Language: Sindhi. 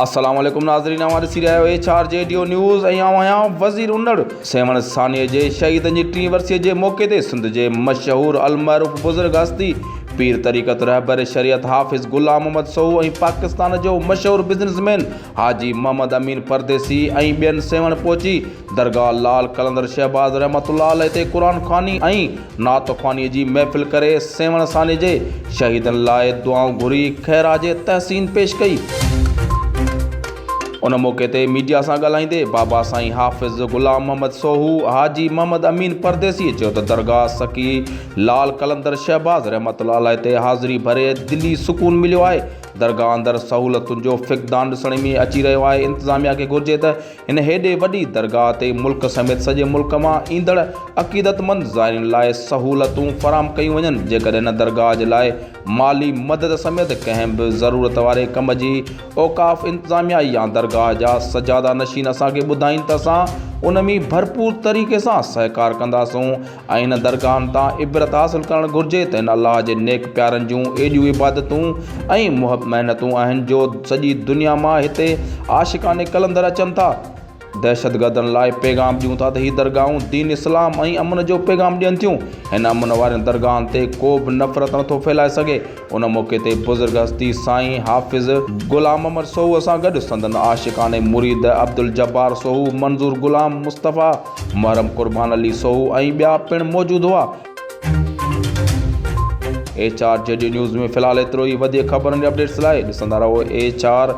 السلام عليڪم ناظرين اوهان ڏسي رهيا آهيو H R G D news ۽ آئون آهيان وزير انڙ سيوهڻ ثانيء جي شهيدن جي ٽين ورسيء جي موقعي تي سنڌ جي مشهور المعروف بزرگ هستي پير طريقت رهبر شريعت حافظ غلام محمد سوهو ۽ پاڪستان جو مشهور بزنس مين حاجي محمد امين پرديسي ۽ ٻين سيوهڻ پهچي درگاهه لال قلندر شهباز رحمة الله عليه تي قرآن خواني ۽ نعت خوانيء جي محفل ڪري سيوهڻ سانحي جي شهيدن لاء دعائون گهري خراج تحسين پيش ڪئي. ان موقعي تي ميڊيا سان ڳالهائيندي بابا سائين حافظ غلام محمد سوهو، حاجي محمد امين پرديسيء چيو ته درگاهه سخي لال قلندر شهباز رحمة الله عليه تي حاضري ڀري دلي سڪون مليو آهي، درگاهه اندر سهولتن جو فقدان ڏسڻ ۾ اچي رهيو آهي، انتظاميا کي گهرجي ته هن هيڏي وڏي درگاهه تي ملڪ سميت سڄي ملڪ مان ايندڙ عقيدتمند زائرين لاء سهولتون فراهم ڪيون وڃن، جيڪڏهن هن درگاهه جي لاء مالي مدد سميت ڪنهن به ضرورت واري ڪم جي اوقاف انتظاميا يا درگاهه جا سجاده نشين اسان کي ٻڌائين ته اسان ان ۾ ڀرپور طريقي سان سهڪار ڪنداسون. ۽ هن درگاهن تان عبرت حاصل ڪرڻ گهرجي ته هن الله جي نيڪ پيارن جون ايڏيون عبادتون ۽ محنتون آهن جو سڄي دنيا مان هتي عاشقان قلندر اچن ٿا. دهشتگردن لاء پيغام ڏيون ٿا ته هي درگاهون دين اسلام ۽ امن جو پيغام ڏين ٿيون. هن امن وارين درگاهن تي ڪو به نفرت نٿو ڦهلائي سگهي. ان موقعي تي بزرگ هستي سائين حافظ غلام محمد سوهو سان گڏ سندن عاشقان مريد عبدالجبار سوهو، منظور غلام مصطفيٰ، محرم قربان علي سوهو ۽ ٻيا پڻ موجود هئا. ايڇ آر جي ڊي نيوز ۾ في الحال ايترو ئي وڌيڪ خبرن ۽ اپڊيٽس لاء ڏسندا رهو ايڇ آر.